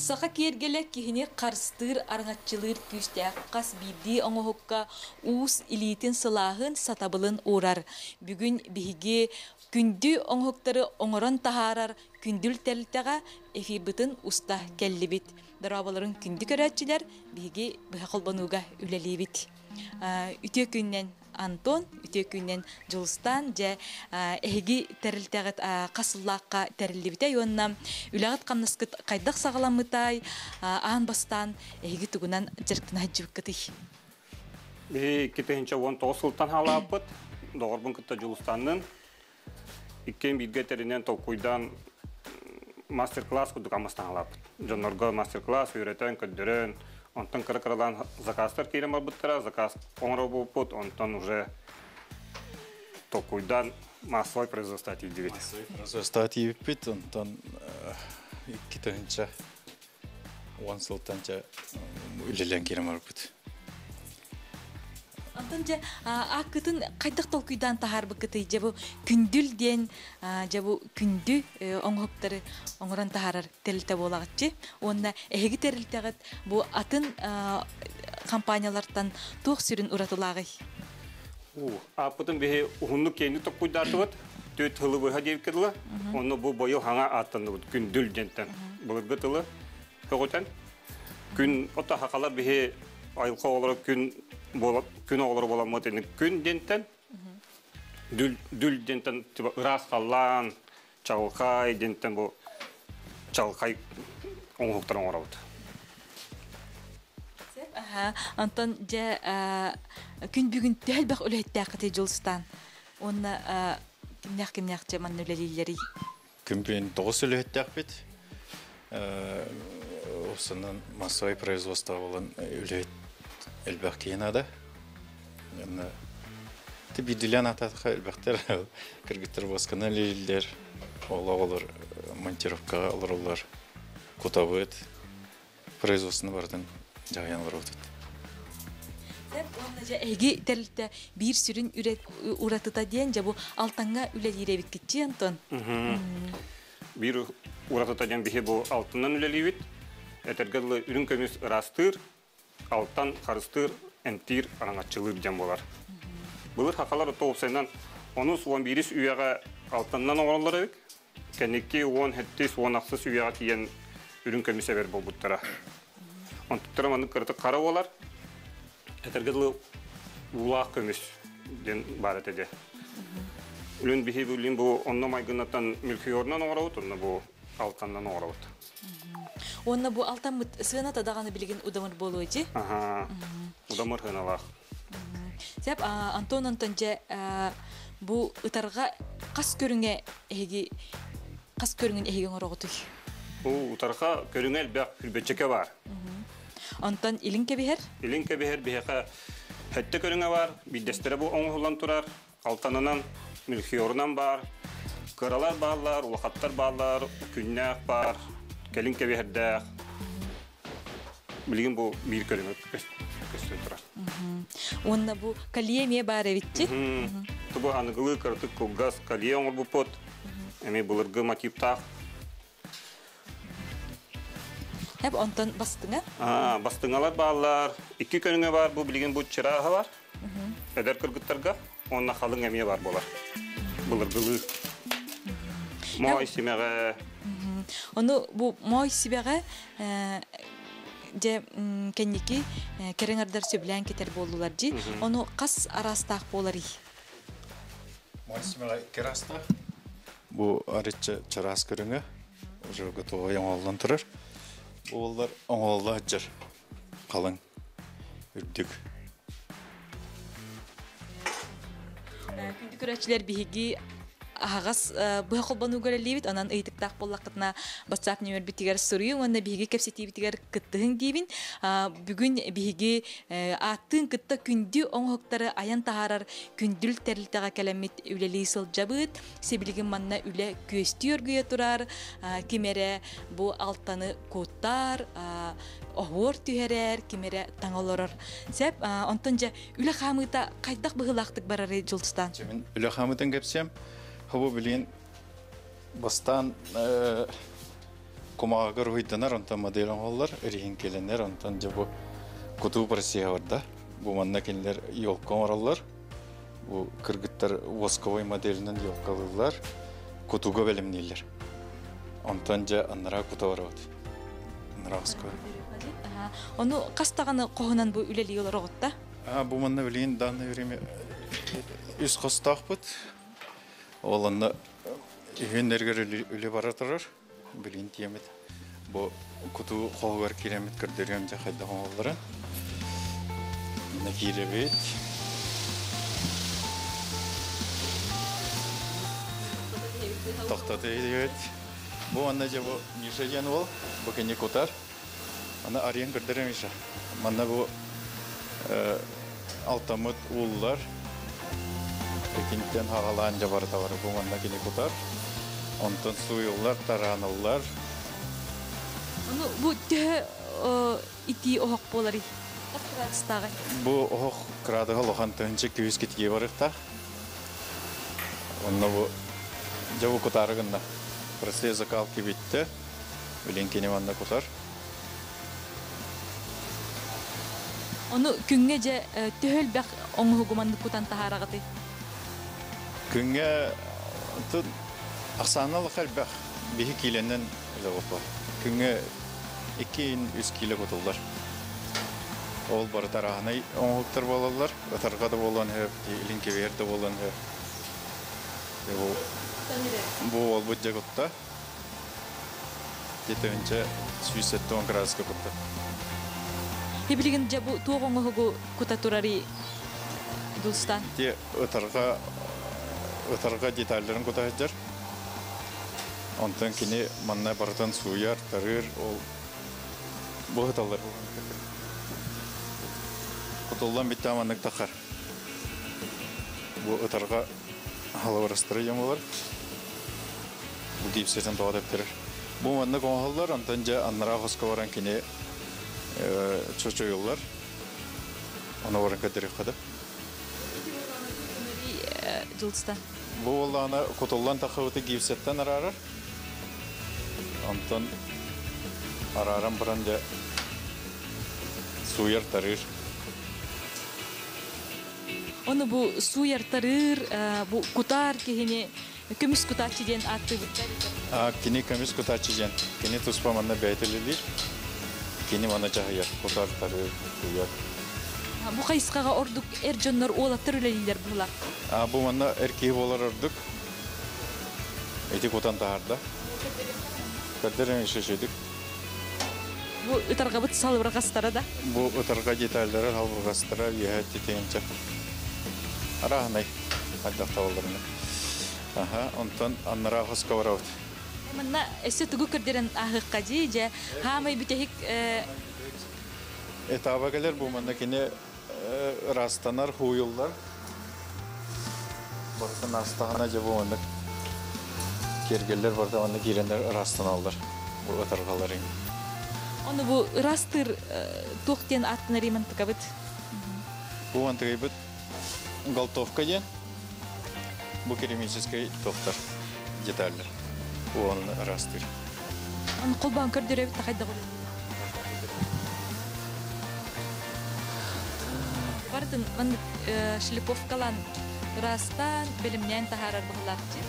Саха киэргэлэ киһини харыстыыр, араҥаччылыыр күүстээх хас биирдии оҥоһукка уус илиитин сылааһын, сатабылын уурар. Бүгүн биһиги күндү оҥоһуктары оҥорон таһаарар Күндүл тэрилтэҕэ эфирбытын уста кэллибит. Дорооболорун күндү көрөөччүлэр, биһиги быһа холбонууга үлэлиибит. Үтүө күннэн Антон, үтүө күнүнэн Дьулустаан, дьэ, эһиги тэрилтэҕит хас сыллаахха тэриллибитэй уонна үлэҕит-хамнаскыт хайдах саҕаламмытай, аан бастаан эһиги тугунан дьарыктана сылдьыбыккытый? Биһи 2019 сылтан хаалааппыт. Доҕорбун кытта Дьулустаннын иккиэн бииргэ тэринэн толкуйдаан мастер-класс курдук аммастан хаалааппыт. Дьоннорго мастер-класс үөрэтэн, көрдөрөн, онтон кыра-кыралаан заказтар киирэн барбыттара, заказ оҥоробуппут, онтон уже толкуйдаан массовай производство тиийдибит. Массовай производство тиийбиппит, онтон 2010 сылтан үлэлээн киирэн барбыт. Антон дьэ ааккытын хайдах толкуйдаан таһаарбыккытый? Дьэ бу күндүл диэн дьэ бу күндү оҥоһуктары оҥорон таһаарар тэрилтэ буолаҕытчы. Уонна эһиги тэрилтэҕит бу атын компаниялартан туох сүрүн уратылааҕый? Ааппытын биһи уһуннук киэҥник толкуйдаатыбыт. Түөрт тылы быһа диэбиккэ дылы. Онно бу бойу хаҥа ааттанныбыт күндүл диэнтэн. Былыргы тылы көҕүтэн. Күн ото хахалар биһи айылҕа оҕолоро күн буола күн оҕолоро буоламмыт ини күн диэнтэн дүл дүл диэнтэн типа ыраас халлаан чаҕылхай диэнтэн бу чаҕылхай оҥоһуктары оҥоробут. Аха, онтон дьэ күн бүгүн төһө элбэх үлэһиттээххитий Дьулустаан? Уонна кимнээх кимнээх дьэ манна үлэлииллэрий? Күн бүгүн тоҕус үлэһиттээхпит. Осунан массовай производство буолан үлэһит элбэх киһи наада. Ти биирдилээн атаатаха элбэхтэр кыргыттар восканы үлэлииллэр, ол оҕолор монтировкаҕа олороллор, кутабыт, производствоны барытын дьаһайан олоробут. Уонна дьэ эһиги тэрилтэ биир сүрүн уратыта диэн дьэ бу Алтаҥҥа үлэлиир эбиккитчи Антон. Биир уратыта диэн биһи бу алтыннан үлэлиибит. Этэргэ дылы үрүҥ көмүс ыраастыыр, алтан харыстыыр, эмтиир, араҥаччылыыр диэн буолар. Былыр хахалар уопсайынан онус уон биирис үйэҕэ алтаннан оҥороллор эбит. Кэнники уон сэттис, уон ахсыс үйэҕэ тиийэн үрүҥ көмүс эбэр буолбуттара. Онтуктара маннык кыратык хара буолар. Этэргэ дылы уулаах көмүс диэн баар этэ дьэ. Үлүн биһи билин бу онно майгыннатан мельхиорынан оҥоробут, онно бу алтаннан оҥоробут. Уонна бу алтаммыт сыаната даҕаны билигин удамыр буолуо дии. Аха, удамыр сыаналаах. Сеп, Антон Антон дьэ бу ытарҕа хас көрүҥэ эһиги хас көрүҥүн эһиги оҥороҕутуй? Бу утарха көрүҥэ элбэх күлбэччэкэ бар. Онтон илин кэбиһэр? Илин кэбиһэр биһиэхэ сэттэ көрүҥэ бар. Биирдэстэрэ бу оҥоһуллан турар. Алтанынан, мельхиорунан бар. Кыралар бааллар, улахаттар бааллар, күннээх бар, кэлин кэбиһэрдээх. Билигин бу биир көрүҥэ көстөн турар. Уонна бу колье эмиэ баар эбитчи. Бу аныгылыы кыратык кылгас колье оҥорбуппут. Эмиэ былыргы мотивтаах. Эп онтон бастыҥа? Бастыҥалар бааллар. Икки көрүҥэ бар. Бу билигин бу чырааһа бар. Эдэр кыргыттарга. Уонна халыҥ эмиэ бар буолар. Былыргылыы. Моой симэҕэ. Ону бу моой сибэҕэ дьэ кэнники кэрэҥ ардар сөбүлээн кэтэр буоллулар дии. Ону хас араастаах буоларый? Моой симэҕэ икки араастаах. Бу арычча чараас көрүҥэ уже готовай оҥоһуллан турар. Буоллар оҥоһулла сылдьар халыҥ үрдүк. Күндү көрөөччүлэр биһиги аһаҕас быһа холбонууга үлэлиибит. Онон ыйытыктаах буоллаххытына WhatsApp нүөмэрбитигэр суруйуҥ уонна биһиги кэпсэтиибитигэр кыттыһыҥ диибин. Бүгүн биһиги ааттыын кытта күндү оҥоһуктары айан таһаарар күндүл тэрилтэҕэ кэлэммит үлэлии сылдьабыт. Сибилигин манна үлэ күөстүү оргуйа турар. Ким эрэ бу алтаны куттар, оһуор түһэрэр, ким эрэ таҥа олорор. Сөп, онтон дьэ үлэ хаамыыта хайдах быһыылаахтык барарый Дьулустаан? Мин үлэ хаамыытын кэпсиэм. Хобу билигин бастаан Кумааҕыгар уһуйданар, онтон модель оҥоһуллар, эриһиҥкэлэнэр, онтон дьэ бу кутуу процеһа барда. Бу манна кинилэр елка оҥороллор. Бу кыргыттар восковой моделинэн елкалыыллар, кутууга бэлэмнииллэр. Онтон дьэ анараа кута барабыт. Анараа хоско. Ону хас даҕаны хоһунан бу үлэлии олороҕут да? Бу манна билигин данное время үс хостоохпут. Ол онно үһүннэригэр үлэ бара турар. Билигин тиэмит бу кутуу хоһугар киирэммит көрдөрүөм дьэ хайдах оҥоһулларын. Манна киирэбит. Тохтото иһэбит. Бу манна дьэ бу Миша диэн уол, бу кини кутар. Аны арыйан көрдөрө Миша. Манна бу алтаммыт ууллар. Итинтэн хаҕалаан дьэ барыта бары бу манна кини кутар. Онтон сууйуллар, тарааныллар. Ону бу төһө итии оһох буоларый? Хас градустааҕый? Бу оһох кыраадыһа улахан тыһыынча күүс китигэ барыахтаах. Онно бу дьэ бу кутаары гынна. Процесс закалки бүттэ. Билин кини манна кутар. Ону күҥҥэ дьэ төһө элбэх оҥоһугу маннык кутан таһаараҕытый? Күҥҥэ ахсаана лаха элбэх. Биһи киилэнэн үлэ Күҥҥэ 2-3 киилэ кутуллар. Ол барыта арааһынай оҥоһуктар буолаллар. Ытарҕа да буолуон сөп, илин кэбиһэр да буолуон сөп. Бу уолбут дьэ кутта. Тетөнчө 170 градуска кутта. Билигин дьэ бу туох оҥоһугу кута турарый Дулстан? Ити ытарҕа ытарҕа деталларын кута сылдьар. Онтон кини манна барытын сууйар, тарыыр, ол бу ыталлар. Кутуллан бүттэҕэ маннык тахар. Бу ытарҕа халабырастара диэн буолар. Бу гипсэтин тоҕо тэптэрэр. Бу маннык оҥоһуллар, онтон дьэ анараа хоско баран кини чочуйуллар. Ону баран көрдөрүөххэ да. Дьулустан. Бу буоллаҕына кутуллан таххыбыты гипсэттэн араарар. Онтон арааран баран дьэ сууйар тарыыр. Ону бу сууйар тарыыр, бу кутаар киһини көмүс кутааччы диэн ааттыыбыттар. Кини көмүс кутааччы диэн. Кини туспа манна бэйэтэлилиир. Кини манна дьаһайар, кутар, тарыыр, сууйар. Бу хайысхаҕа ордук эр дьоннор уолаттар үлэлииллэр быһыылаах. Бу манна эр киһи буолар ордук. Ити кутан таһаарда. Көрдөрөн үчүгүйдүк. Бу ытарҕабыт салыбырҕастара да? Бу ытарҕа деталлара салыбырҕастара үөһэ титиэнчэ. Арааһынай хайдах табалларына. Аха, онтон аннараа хоско барабыт. Манна өссө тугу көрдөрөн ааһыахха дии, дьэ, хаамай бүтэһик Этаба кэлэр бу манна кини ыраастанар, хууйуллар. Барытын астаҕына дьэ бу маннык киэргэллэр барыта манна киирэннэр ыраастаналлар бу ытарҕаларын. Ону бу ыраастыыр туох диэн ааттанар мантыкабыт? Бу мантыкайбыт голтовка диэн. Бу керамическай тохтар деталлар. Уонна ыраастыыр. Ону холбоон көрдөрөбүт да хайдах Барытын маннык шлифовкалаан ыраастаан, бэлэмнээн таһаарар быһыылаах дии.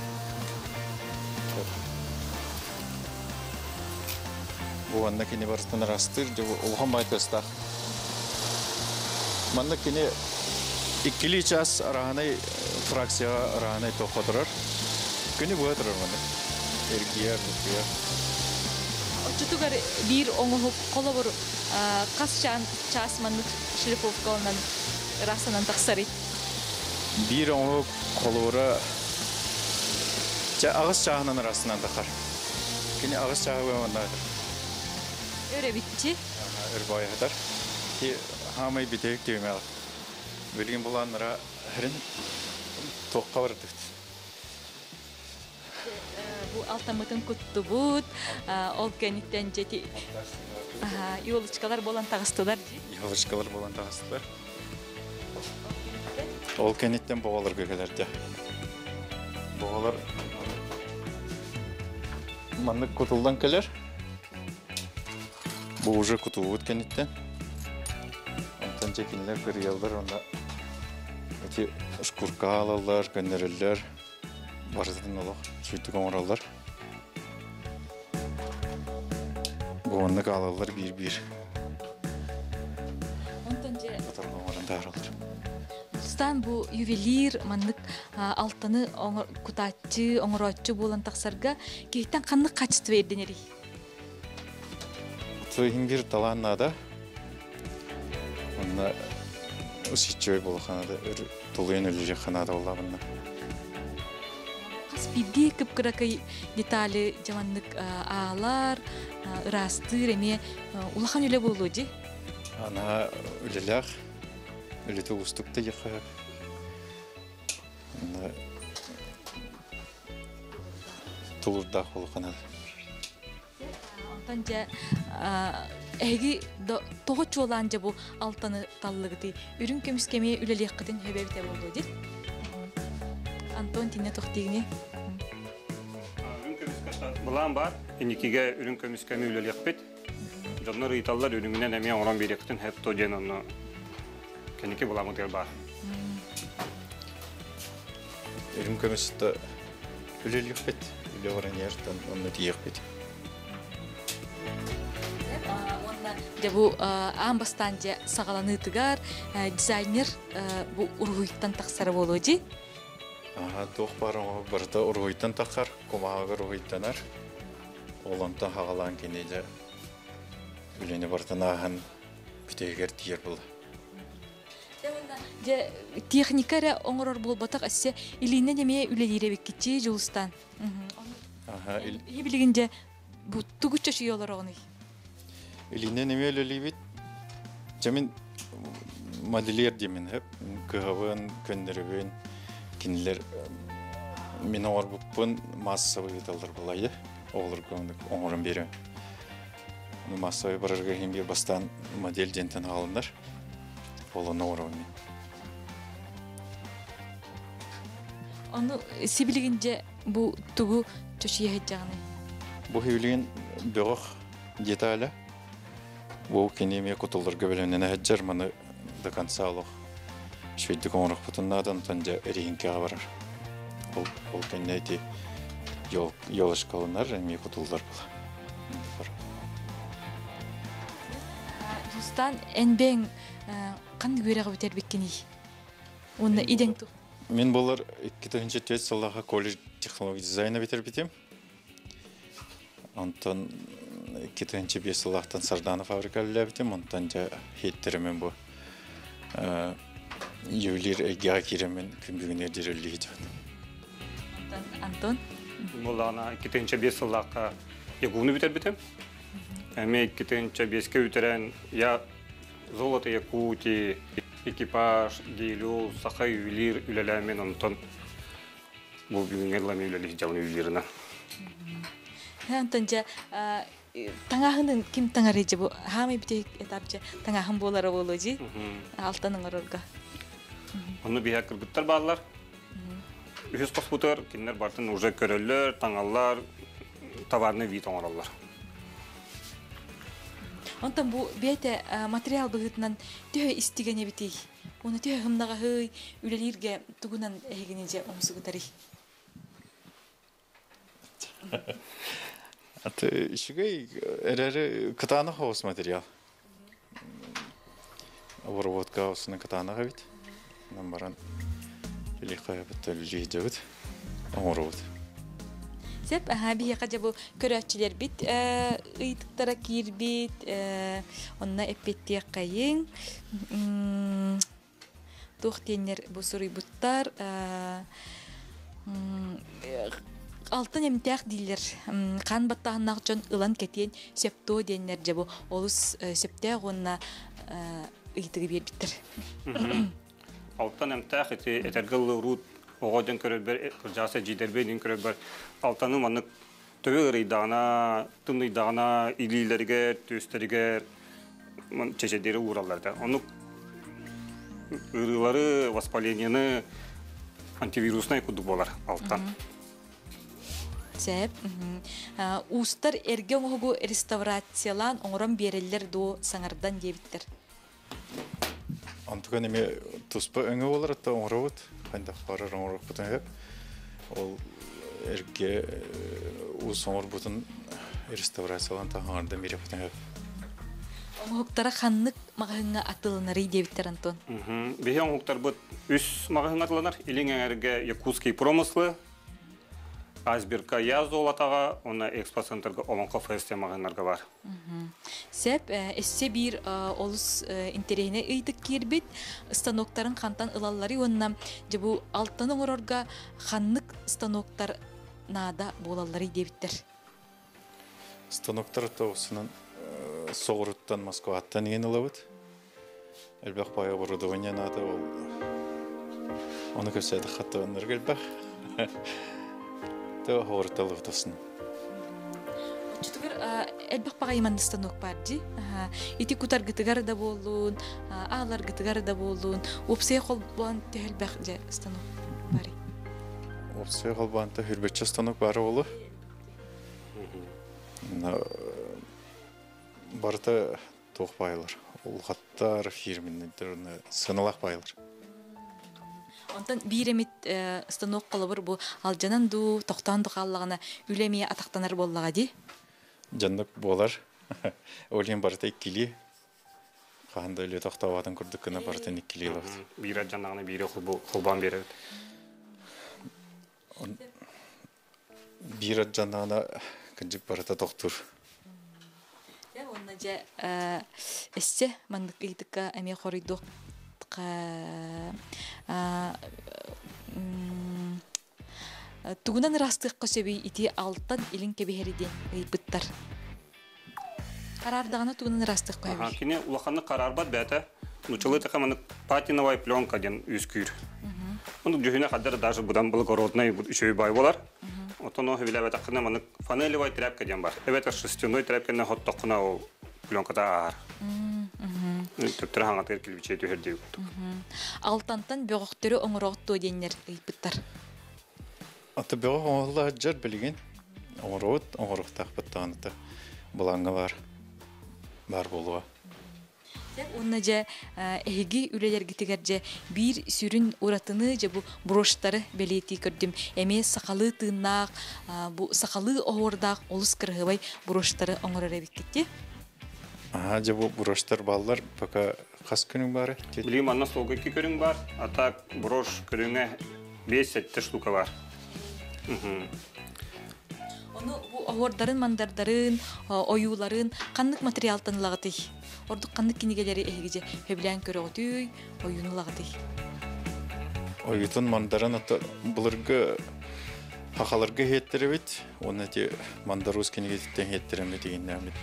Бу манна кини барытын ыраастыыр, дьэ улахан баай тыастаах. Манна кини иккилии час арааһынай фракцияҕа арааһынай тоххо турар. Күнү быһа турар манна. Эргийэр, буккуйар. Оччотугар биир оҥоһук холобур хас чаас маннык шлифовкаланан ыраастанан тахсарый? Биир оҥоһук холобура аҕыс чааһынан ыраастанан тахар. Кини аҕыс чааһы манна Өрөбүтчи? Өр баайыһытар. Ки хаамай бүтэһик түһүмэҕэ. Билигин булааннара хирин туохха барытыт. Бу алтаммытын куттубут, ол кэнниттэн дьэти елочкалар буолан таҕыстылар дии. Елочкалар буолан таҕыстылар. Ол кэнниттэн боҕолорго кэлэр дьэ. Боҕолор маннык кутуллан кэлэр. Бу уже кутуубут кэнниттэн. Онтон дьэ кинилэр кырыйаллар уонна ити шкурка аалаллар, көннөрөллөр, барытын олох сүрдүк оҥороллор. Бу оннук аалаллар биир-биир. Онтон дьэ оҥорон таһаараллар. Дустаан бу ювелир маннык алтаны кутааччы, оҥорооччу буолан тахсарга киһиттэн ханнык качество ирдэнэрий? Иһин биир талаан наада. Онно усидчивый буолуохха наада, тулуйан үлэлиэххэ наада буоллаҕына. Хас биирдии кып-кыракый детали дьаманнык аалар, ыраастыыр эмиэ улахан үлэ буолуо дии. Ана үлэлээх, үлэтэ уустук да диэххэ сөп. Тулуурдаах буолуохха наада. Онтон дьэ эһиги тоҕо чуолаан дьэ бу алтаны таллыгытый? Үрүҥ көмүс кэмиэ үлэлиэххитин сөбө эбитэ буолуо дии. Антон тинне тохтигини. Үрүҥ көмүскэ былаан бар. Инникигэ үрүҥ көмүс кэми үлэлиэхпит. Дьоннор ыйыталлар үрүҥүнэн эмиэ оҥорон биэриэххитин сөп то диэн онно кэнники былааммытыгар баар. Үрүҥ көмүс да үлэлиэхпит, үлэ баран иһэртэн онно тиийиэхпит. Уонна дьэ бу аан бастаан дьэ саҕаланыытыгар дизайнер бу уруһуйтан тахсара буолуо дии. Аха, туох баар оҥоһук барыта уруһуйтан тахсар, кумааҕыга уруһуйданар. Ол онтон хаҕалаан кини дьэ үлэни барытын ааһан бүтэһигэр тиийэр буолла. Дьэ, техника эрэ оҥорор буолбатах, өссө илиинэн эмиэ үлэлиир эбиккитчи Дьулустан. Аха, Иһи билигин дьэ бу тугу чочуйа олороҕунуй? Илиинэн эмиэ үлэлиибит. Дьэ мин модельер диэмин сөп. Кыһабын, көннөрөбүн. Кинилэр мин оҥорбуппун массовый ыыталлар буолайы. Оҕолорго оҥорон биэрэм. Массовый барарга иһин биир бастаан модель диэнтэн аҕалыннар. Ол ону оҥоробун мин. Ону сибилигин дьэ бу тугу чочуйа сылдьаҕыный? Бу сибилигин бөҕөх деталя. Бу кини эмиэ кутулларга бэлэмнэнэ сылдьар, маны до конца олох үчүгэйдик оҥорохпутун наада, онтон дьэ эриһиҥкэҕэ барар. Ол, ол кэннэ ити елочкаланар, эмиэ кутуллар була. Дустан эн бэйэҥ ханнык үөрэҕи бүтэрбиккиний? Уонна идэҥ тух? Мин болар 2004 сыллаха колледж технологий дизайна бүтэрбитим. Онтон 2005 сыллаахтан Сардана фабрика үлэлээбитим. Онтон дьэ хиттеримин бу ювелир эйгэҕэ киирэммин күн бүгүнүгэр диэри үлэлии Антон, Антон? Буоллаҕына 2005 сыллаахха ЯГУну бүтэрбитим. Эмиэ 2005-кэ бүтэрэн я Золото Якутии, экипаж, Гелиол, Саха ювелир үлэлээммин онтон бу бүгүҥҥэ дылы эмиэ үлэлии сылдьабын ювелирынан. Онтон дьэ таҥаһынын ким таҥарый дьэ бу хаамай бүтэһик этап дьэ таҥаһын буолара буолуо дии алтан оҥорорго. Онно биһиэхэ кыргыттар бааллар. Үһүс хоспутугар кинилэр барытын уже көрөллөр, таҥаллар, товарный вид оҥороллор. Онтон бу бэйэтэ материал быһыытынан төһө истигэн эбитий? Уонна төһө һымнаҕаһый, үлэлииргэ тугунан эһигини дьэ умсугутарый? Аты үчүгэй эрээри кытаанах соҕус материал. Обработка осуна кытаанах эбит. Онон баран илиэххэ үлэлиэбит, оҥоробут. Сөп, аһаа биһиэхэ дьэ бу көрөөччүлэрбит ыйытыктара киирбит, онно эппиэттиэххэйиҥ. Туох диэннэр бу суруйбуттар алтан эмтээх дииллэр хаан баттааһыннаах дьон ылан кэтиэн сөп дуо диэннэр дьэ бу олус сөптөөх уонна ыйытыгы биэрбиттэр. Алтан эмтээх ити этэргэ ыллы оҕо дьон көрөрбөр кырдьаҕас эдьиийдэрбин дьон көрөрбөр алтаны маннык төбө ыарыйдаҕына тымныйдаҕына илиилэригэр түөстэригэр чэчэдири уураллар да оннук ыарыылары воспалениены антивируснай курдук буолар алтан. Сеп. Уустар эргэ оҥоһугу реставрациялаан оҥорон биэрэллэр дуо саҥардан диэбиттэр. Онтукан эмиэ туспа өҥө буолар, оттон оҥоробут. Хайдах барар оҥоруохпутун сөп. Ол эргэ уус оҥорбутун реставрациялаан таһаардан биэриэхпитин сөп. Оҥоһуктара ханнык маҕаһыыҥҥа атыыланарый диэбиттэр Антон. Биһи оҥоһуктарбыт үс маҕаһыыҥҥа атыыланар. Илин эҥэргэ Якутские промыслы, Айсбергка Я золотаҕа уонна экспоцентрга Олоҥхо фест маҕаһыыннарга бар. Сеп, эссе биир олус интэриэһинэй ыйытык киирбит. Станоктарын хантан ылалларый уонна дьэ бу алтан оҥорорго ханнык станоктар наада буолалларый диэбиттэр. Станоктар тоҕусунан соҕуруттан Москваттан иһин ылабыт. Элбэх баай оборудование наада ол ону кэпсээтэх хаттабаннарга элбэх. Тэ оһоҕурутталыбытасын. Оччотугар элбэх баҕайы манна станок баар дии. Ити кутаргытыгар да буоллун, ааларгытыгар да буоллун, уопсайа холбоон төһө элбэх дьэ станок барый? Уопсайа холбоон хүрбэччэ станок баара буолуо. Барыта туох баайлар? Улахаттар, фирменнэр, сыаналаах баайлар. Онтон биир эмит станок холобур бу алдьанан дуу, тохтоон дуу хааллаҕына үлэ эмиэ атахтанар буоллаҕа дии? Дьоннук буолар. Ол иһин барыта иккилии. Хаһан да үлэ тохтооботун курдук гына барытын иккилии ылабыт. Биир алдьаннаҕына биири холбоон биэрэбит. Биир алдьаннаҕына кырдьык барыта тохтуур. Дьэ уонна дьэ өссө маннык ыйытыкка эмиэ хоруйдуохха тугунан ыраастыахха сөбүй ити алтан илин кэбиһэри диэн ыйыппыттар. Хараардаҕына тугунан ыраастыахха сөбүй? Кини улаханнык хараарбат бэйэтэ. Нуччалыы така маннык патиновая пленка диэн үөскүүр. Оннук дьүһүнэ хаддар даже будан благородный үчүгэй бай болар. Оттон ол билэбэтэххинэ маннык фанелевая тряпка диэн бар. Эбэтэр шерстяной тряпканы хоттоххуна ол пленката ааһар. Төптөрө хаҥатыгар килбичэй түһэр диэбит курдук. Алтантан бөҕөхтөрү оҥороҕут дуо диэннэр ыйыппыттар. Ата бөҕөх оҥоһулла сылдьар билигин. Оҥоробут, оҥоруохтаахпыт даҕаны былааҥҥа баар. Баар буолуо. Уонна дьэ эһиги үлэлэргитигэр дьэ биир сүрүн уратыны дьэ бу брошьтары бэлиэтии көрдүм. Эмиэ сахалыы тыыннаах, бу сахалыы оһуордаах олус кыраһыабай брошьтары оҥорор эбиккит дии. Аха, дьэ бу брошьтар бааллар, пока хас күнүҥ баары? Билигин манна суолга икки көрүҥ бар, а так брошь көрүҥэ 5-7 штука бар. Ону бу оһуордарын, мандардарын, ойууларын ханнык материалтан ылаҕытый? Ордук ханнык кинигэлэри эһиги дьэ сөбүлээн көрөҕүтүй, ойууну ылаҕытый? Ойуутун мандарын ото былыргы хахаларга иһиэттэрэбит уонна ити мандарус кинигэтиттэн иһиэттэреммит игиннээммит.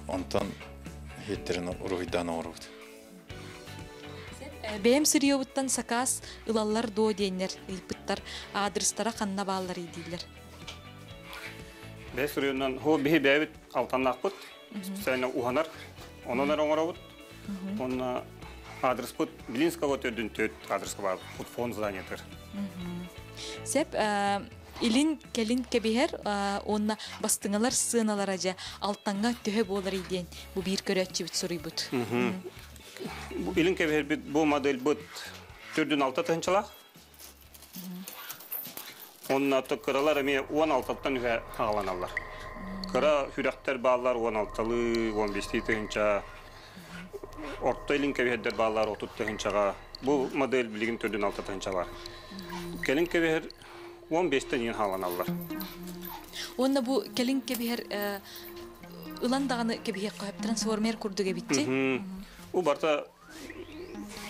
Онтон иһиэттэрин уруһуйдаан оҥоробут. Бэйэм сырьебуттан сакаас ылаллар дуо диэннэр ыйыппыттар. Аадырыстара ханна баалларый дииллэр. Бэйэ сырьёнан хо биһи бэйэбит алтаннаахпыт специально уһанар онон эрэ оҥоробут. Онно аадырыспыт Белинского төрдүн төрт аадырыска баар фонд зданиетыр. Сеп илин кэлин кэбиһэр уонна бастыҥалар сыаналара дьэ алтаҥҥа төһө буоларый диэн бу биир көрөөччүбүт суруйбут. Бу илин кэбиһэрбит бу модельбыт төрдүн алта тыһынчалаах. Онно кыралар эмиэ 16-тан үһэ хааланаллар. Кыра сүрэхтэр бааллар 16-лыы, 15-тии тыһынча. Орто илин кэбиһэрдэр бааллар 30 тыһынчаҕа. Бу модель билигин төрдүн алта тыһынча бар. Кэлин кэбиһэр 15-тэн иин хааланаллар. Уонна бу кэлин кэбиһэр ылан даҕаны кэбиһиэххэ сөп трансформер курдук эбитти. Бу барыта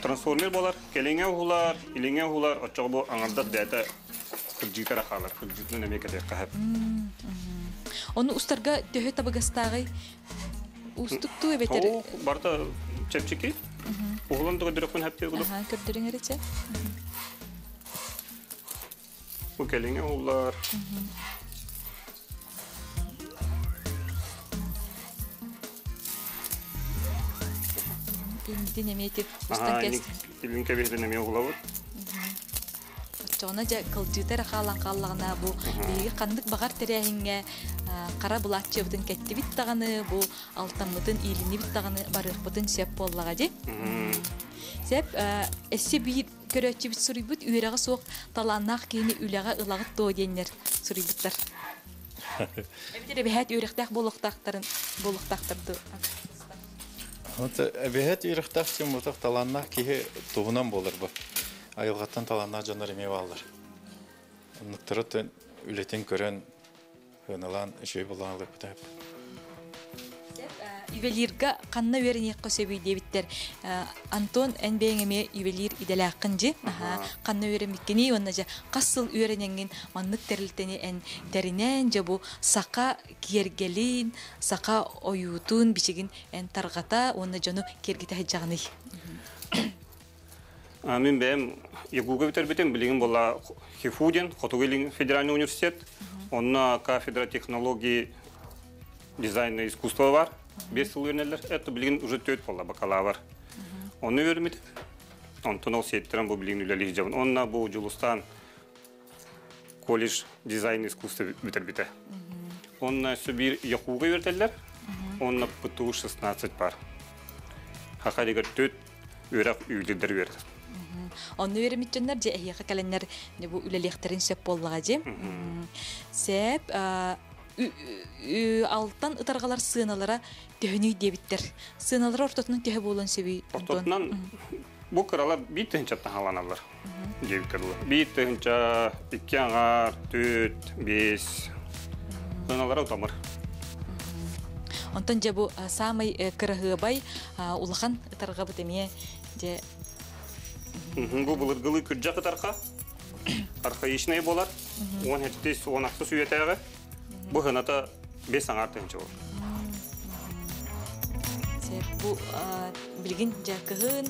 трансформер буолар. Кэлиҥҥэ уһулар, илиҥҥэ уһулар, оччоҕо бу аҥардас бэйэтэ кырдьыыта эрэ хаалар. Кырдьыытынан эмиэ кэтиэххэ сөп. Ону устарга төһө табыгастааҕый? Уустуктуу эбэтэр? Оо, барыта чэпчэки. Уһулан да көрдөрөхпүн сөп курдук. Көрдөрүҥ эрэ чэ. Бу кэлиҥҥэ уһуллар. Иннитин эмиэ ити устан кэс. Илин кэбиһэрин эмиэ уһулабыт. Оччоҕуна дьэ кылдьыыта эрэ хаалан хааллаҕына бу биһиги ханнык баҕар тэрээһиҥҥэ хара былааччыйабытын кэттибит даҕаны, бу алтаммытын иилиннибит даҕаны барыахпытын сөп буоллаҕа дии. Сөп, эссе биир көрөөччүбүт суруйбут үөрэҕэ суох талааннаах киһини үлэҕэ ылаҕыт дуо диэннэр суруйбуттар. Эбэтэр эбэһээт үөрэхтээх буолуохтаахтарын буолуохтаахтар дуо? Эбэһээт үөрэхтээх диэн буотах талааннаах киһи туһунан буолар бу. Айылҕаттан талааннаах дьоннор эмиэ бааллар. Оннуктары үлэтин көрөн Сыаналаан үчүгэй буоллаҕына ылыахпыт Ювелирга ханна үөрэниэххэ сөбүй диэбиттэр. Антон, эн бэйэҥ эмиэ ювелир идэлээххин дьи. Ханна үөрэммиккиний уонна дьэ хас сыл үөрэнэҥҥин маннык тэрилтэни эн тэринэн дьэ бу саха киэргэлин, саха ойуутун, бичигин эн тарҕата уонна дьону киэргитэ сылдьаҕыный? Мин бэйэм ЯГУга бүтэрбитим, билигин буолла ХИФУ диэн Хотугу Илин федеральный университет. Онно кафедра технологии дизайна искусства бар. 5 сыл үөрэнэллэр. Это билигин уже төрт буолла бакалавр. Ону үөрэммитим. Онтон ол сиэттэрэн бу билигин үлэлии сылдьабын. Онно бу Дьулустаан колледж дизайн искусства бүтэрбитэ. Онно өссө биир ЯХУга үөрэтэллэр. Онно ПТУ 16 бар. Хаха дигэр төрт үөрэх үүлүрдэр үөрэтэр. Онно үөрэммит дьоннор дьэ эһиэхэ кэлэннэр бу үлэлиэхтэрин сөп буоллаҕа дьи. Сеп алтан ытарҕалар сыаналара төһөнүй диэбиттэр. Сыаналара ортотунан төһө буолуон сөбүй? Ортотунан бу кыралар биир тыһыынчаттан хааланаллар диэбиттэр Биир тыһыынча, икки аҥаар, түөрт, биэс. Сыаналара утамыр. Онтон дьэ бу саамай кыраһыабай улахан ытарҕабыт эмиэ дьэ Бу былыргылыы күрдьэх ытарха архаичнай буолар. 17 16 үйэтээҕи. Бу хыната 5 аҥаар тыһыынча буолар. Бу билигин дьэ кыһын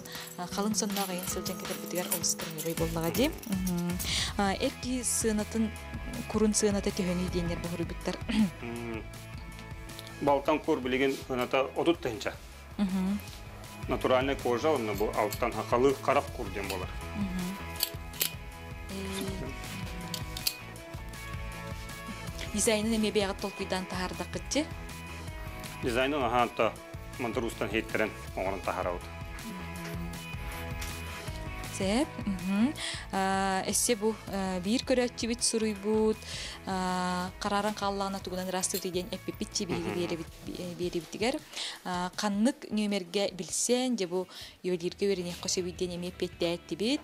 халыҥ сонноох айан сылдьан кэтэрбитигэр олус кыраһыабай буоллаҕа дии. Эр киһи сыанатын курун сыаната төһөнүй диэннэр боһоруйбуттар. Балтан кур билигин сыаната 30 тыһыынча. Натуральная кожа онно бу алтан хахалы харах кур диэн буолар. Дизайнын эмиэ бэйэҕит толкуйдаан таһаардаххытчы? Дизайнын аһаанта Монтаруустан хиттэрэн оҥорон таһаарабыт. Сөп. Эссе бу биир көрөөччүбүт суруйбут харааран хааллаҕына тугунан ыраастыыбыт диэн эппиппит биһиги биэрибитигэр ханнык нүөмэргэ билсэн дьэ бу ювелиргэ үөрэниэххэ сөбүй диэн эмиэ эппиэттээттибит.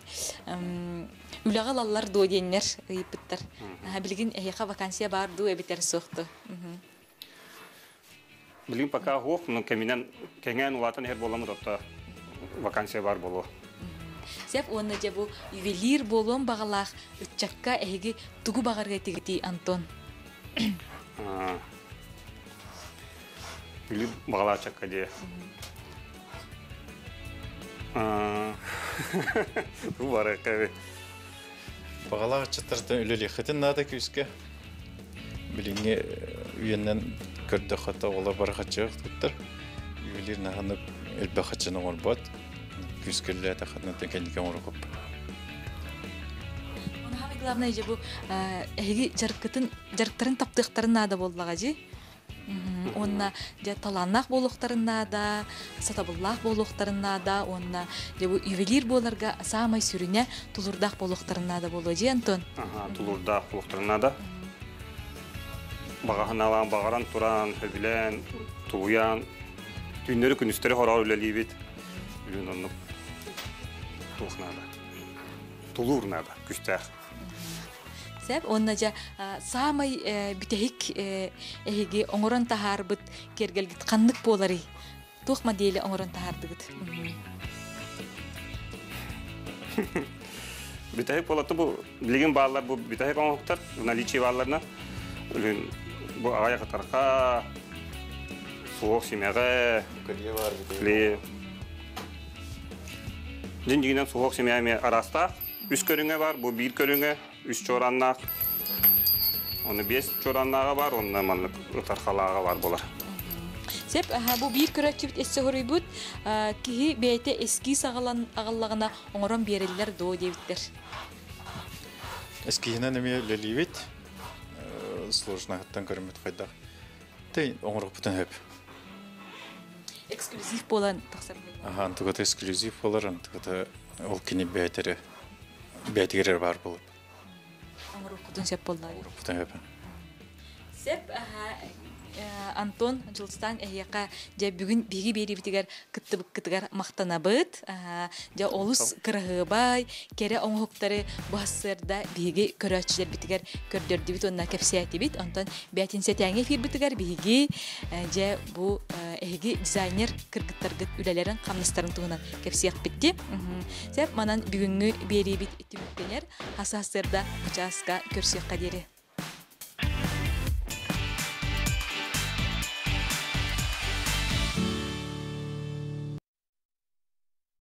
Үлэҕэ ылаллар дуо диэннэр ыйыппыттар. Билигин эһиэхэ вакансия баар дуу эбитэр суох дуо? Билигин пока суох, но кэминэн кэҥээн улаатан иһэр буоламмыт отто вакансия баар буолуо. Сеп уонна дьэ бу ювелир буолуон баҕалаах ыччакка эһиги тугу баҕарыа этигитий, Антон? Ювелир баҕалаах ыччакка дии. Бу барыка Баҕалаах ыччаттартан үлэлиэххитин наада күүскэ. Билиҥҥи үйэнэн көрдөххө оҕолор бары хаччыга туттар. Ювелир наһаны элбэх хаччыны оҥорбот. Күүскэ үлэлээтэххитинэ кэнники оҥорукуппут. Самое главное же бу эһиги дьарыккытын дьарыктарын таптыахтарын наада буоллаҕа дии. Уонна дьэ талааннаах буолуохтарын наада, сатабыллаах буолуохтарын наада уонна дьэ бу ювелир буоларга саамай сүрүнэ тулуурдаах буолуохтарын наада буолуо дии, Антон? Аха, тулуурдаах буолуохтарын наада. Баҕаһыналаан, баҕаран туран, сөбүлээн, тулуйан, түүннэри күнүстэри хороҕор үлэлиибит. Үлүн оннук туох наада. Тулуур наада, күстээх. Сөп. Уонна дьэ саамай бүтэһик эһиги оҥорон таһаарбыт киэргэлгит ханнык буоларый? Туох модели оҥорон таһаардыгыт? Бүтэһик буолатты бу билигин бааллар бу бүтэһик оҥоһуктар наличие баалларына үлүн бу аҕай кытарха суох симэҕэ клей дьин дьигинэн суох симэҕэ эмиэ араастаах үс көрүҥэ бар бу биир көрүҥэ үс чуорааннаах, оны биэс чуорааннааҕа бар, онно маннык ытархалааҕа бар буолар. Сеп, бу биир көрөөччүбүт эссе хоруйбут киһи бэйэтэ эскиз аҕалан аҕаллаҕына оҥорон биэрэллэр дуо диэбиттэр. Эскиһинэн эмиэ үлэлиибит. Сложноһыттан көрүммүт хайдах. Тэ оҥоруохпутун сөп. Эксклюзив буолан тахсар буолла. Аха, антыгата эксклюзив болар, антыгата ол кини бэйэтэрэ бэйэтигэр баар буолар. Оҥоруохпутун сөп буолла. Оҥоруохпутун сөп. Сеп Антон Дьулустаан эһиэхэ дьэ бүгүн биһиги биэриибитигэр кыттыбыккытыгар махтанабыт. Дьэ олус кыраһыабай, кэрэ оҥоһуктары бу сарсыарда биһиги көрөөччүлэрбитигэр көрдөрдүбүт уонна кэпсээтибит. Онтон бээтинсэтээҥи эфирбитигэр биһиги дьэ бу эһиги дизайнер кыргыттаргыт үлэлэрин хамнастарын туһунан кэпсиэхпит дии. Сеп манан бүгүҥҥү биэриибит түмүктэнэр. Хас сарсыарда бу чааска көрсүөххэ диэри.